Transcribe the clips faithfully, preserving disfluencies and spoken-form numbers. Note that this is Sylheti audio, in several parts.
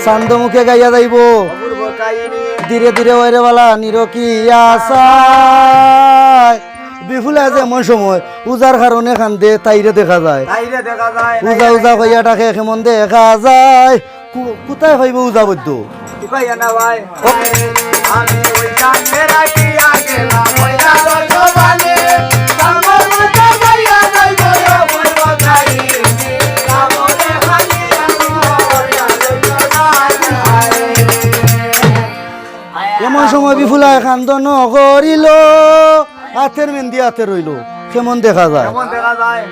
কান্দো মুখে গাইয়া যাইবো। অপূর্ব কাহিনী। ধীরে ধীরে ওরে বালা নিরখিয়া চায়। বিফুলায় যে এমন সময় উজার কারণে কান্দে, তাইরে দেখা যায়। তাইরে দেখা যায়। উজা উজা কইয়া ডাকে কেমন দেখা যায়। কু-, কুতায় পাইবো উজা বৈদ্য? তুকাইয়া না ভাই। আমি ওই জানে রাখিয়া গেলাম, ওই জানো জবানে, কামড় মতো পাইয়া যাইবো, ওই বলবো তাই। কামড়ে খালি আমি ওই জানো জবানে। এমন সময় বিফুলায় কান্দন করিল, আতের মেন্দি আতে রইল, কেমন দেখা যায়। কেমন দেখা যায়?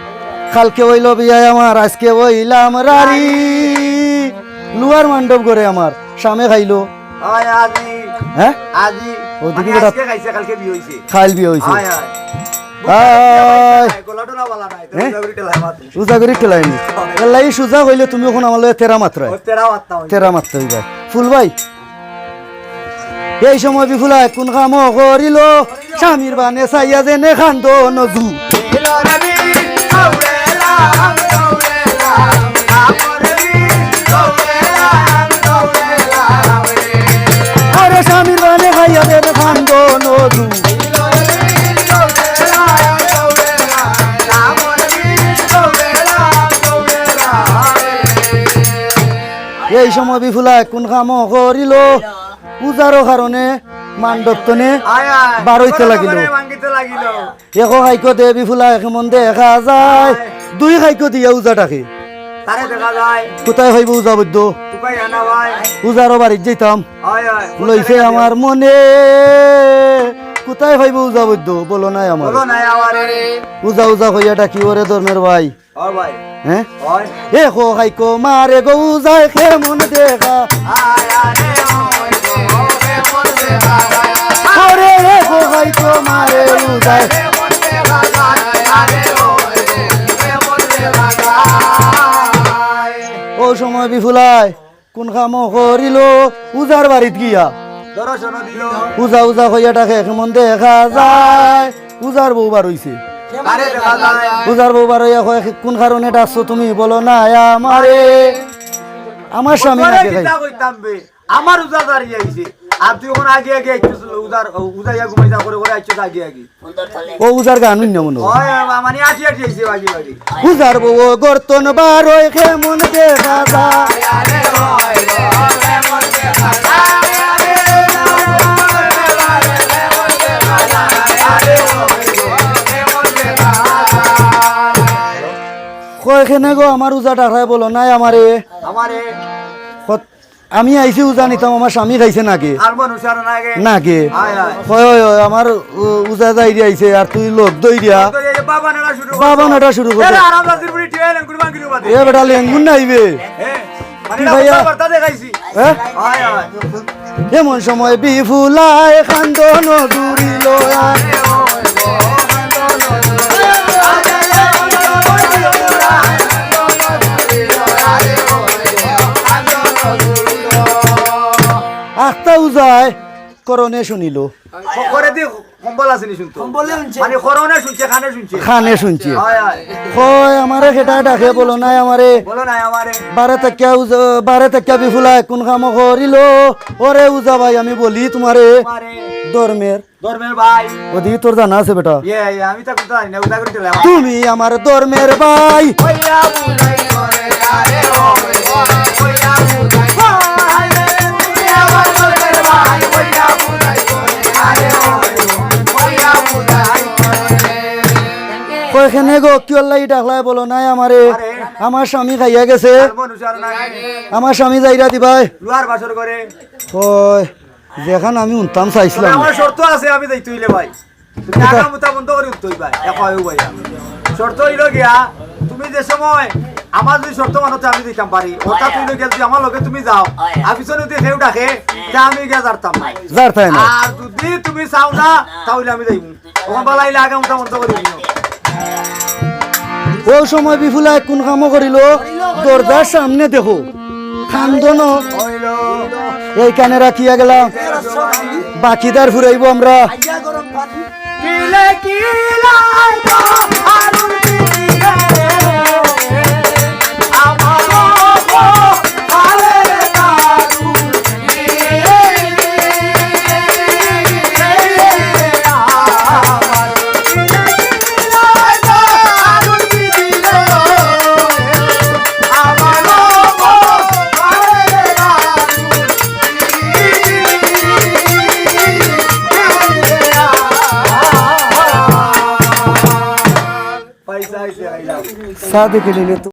কালকে অইল বিয়ায় আমার, আজকে অইলাম রারি। লুয়ার মান্ডব ঘরে আমার, শামে খাইলো। ওই আজি। হ্যাঁ? আজি। ও, দেখি মানে বেটা। আজকে খাইছে, কালকে বিয়া হইছে। খাইল বিয়া হইছে। হয়, হয়। আয়। গলা টলা বালা নাই, তো হ্যাঁ? উজা করি ঠেলায় মাত্র। উজা করি ঠেলায় নি। আল্লাহ, এই সুজা কইলে তুমি এখন আমার লগে তেরা মাত্রায়। ও, তেরা মাত্রা হইছে। তেরা মাত্রা হইবা। ফুল ভাই। এই সময় বিফুলায় কোন কামো করিল, স্বামীর বানে চাইয়া যেনে কান্দো নজু। আরে স্বামীর বানে চাইয়া যেনে কান্দো নজু। এই সময় বিফুলায় কোন কামো করিল, উজারো কারণে মান্ডব তনে আয়, আয়। বারইতে লাগিল। ভাঙিতে লাগিল। একো খাইকো দে বিফুলায় কেমন দেখা যায়। আয়। দুই খাইকো দিয়া উজা ডাকে। তারে দেখা যায়। কোথায় হইব উজা বৈদ্য? তুকাই আনা ভাই। উজারো বাড়িত যাইতাম। আয়, আয়। লইছে আমার মনে। কোথায় হইব উজা বৈদ্য? বলো নাই আমার। বলো নাই আমারে। উজা উজা কইয়া ডাকি ওরে ধর্মের ভাই। ও ভাই। হ্যাঁ? ওই। এ হো হাই কো মারে গো উজায় কেমন দেখা। আয়, আরে, ওই, ও, কেমন দেখা। ওরে, এ হো হাই কো মারে উজায়। কেমন দেখা, আরে, ওই, কেমন দেখা। ও সময় বিফুলায় কোন কামো করিল উজার বাড়িত গিয়া। দর্শন দিল। উজা উজা কইয়া ডাকে কেমন দেখা যায়। উজার বউ বার হইছে। কারে দেখা যায়? উজার বউ বার হইয়া কয়, "কোন কারণে ডাকছো তুমি? বলো না আমারে।" আমার স্বামী তোরে নাকি খাই? কিতা কইতাম বে? আমার উজা দাঁড়িয়ে আইছে। আর তুই এখন আগে আগে আইছিস, উজার, উজাইয়া ঘুমাই যা করে করে আইছিস আগে আগে। ও উজার গান হুন না মনে হয়। ওই, মানে আটি আটি আইছে বাকি বাকি। উজার বউ গর্তন বারোয় কেমন দেখা যায়। কয় কেনে গো আমার উজা ডাকরায় বলো নাই আমারে। আমারে। কত আমি আইছি উজা নিতাম, আমার স্বামী খাইছে নাকি? আর মানুষ আর নাগে। নাকি? আয়, আয়। হয়, হয়, হয়, আমার উ-, উজা যাই দিয়া আইছে, আর তুই লোক দই দিয়া। তো এই যে বাবা নাড়া শুরু করছে। বাবা নাড়া শুরু করছে। এরা আরাম রাজির বুড়ি টিয়া লেঙ্গুর মাঙ্গির বাদে। এ বেটা লেঙ্গুর নাইবে। এ, মানে কি এটা ভাইয়া? কথা বার্তা দেখাইছি। হ্যাঁ? আয়, আয়। এমন সময় বিফুলায় কান্দন দূরিল আর। আখতা উজায় করণে শুনিল। করে দি কম্বল আছে নি শুনতো? কম্বলে শুনছে। মানে করণে শুনছে, কানে শুনছে। কানে শুনছে। হয়, হয়। কয়, "আমারে কেটা ডাকে বলো নাই আমারে।" বলো নাই আমারে। বারে তাকিয়া উজা, বারে তাকিয়া বিফুলায় কোন কামো করিল? ওরে উজা ভাই, আমি বলি তোমারে। তোমারে। ধর্মের। ধর্মের ভাই। ওদিকে তোর জানা আছে বেটা। ইয়ে, ইয়ে, আমি তো কুনতা জানি না, উদা করে দিলাম। তুমি আমার ধর্মের ভাই। ওইয়া বুঝাই করে, আরে ও, ওইয়া বুঝাই। আরে তুমি আমার ধর্মের ভাই, ওইয়া বুঝাই করে, আরে ও, ওইয়া বুঝাই করে। কয়, "কেনে গো, কিওর লাগি ডাকলায় বলো নাই আমারে?" আরে। আমার স্বামী খাইয়া গেছে। আর মনুষ্য আর নাই। আমার স্বামী যাইরা দিবায়। লুয়ার বাসর করে। কয়, যেখান আমি হুনতাম চাইছিলাম। তবে আমার শর্ত আছে, আমি যাইতে হইলে ভাই। তুমি আচ্ছা। আগা মুতা বন্ধ করে উঠতে হইবা, এক হয় ভাইয়া। শর্ত হইল গিয়া, তুমি যে সময় আমার যদি শর্ত মানো, তে আমি দিতাম পারি। অর্থাৎ হইল গিয়া, যদি আমার লগে তুমি যাও, আর পিছনে যদি কেউ ডাকে, তে আমি গিয়া জারতাম না। জারতায় না। আর যদি তুমি চাও না, তাহলে আমি যাইমু। ওখান বালা আইলে আগা মুতা বন্ধ করে দিও। ও সময় বিফুলায় কোন কামো করিল, দরজার সামনে দেখো, কান্দন এইখানে রাখিয়া গেলাম, বাকিদার ফুরাইবো আমরা। চা দেখে নিলে তো।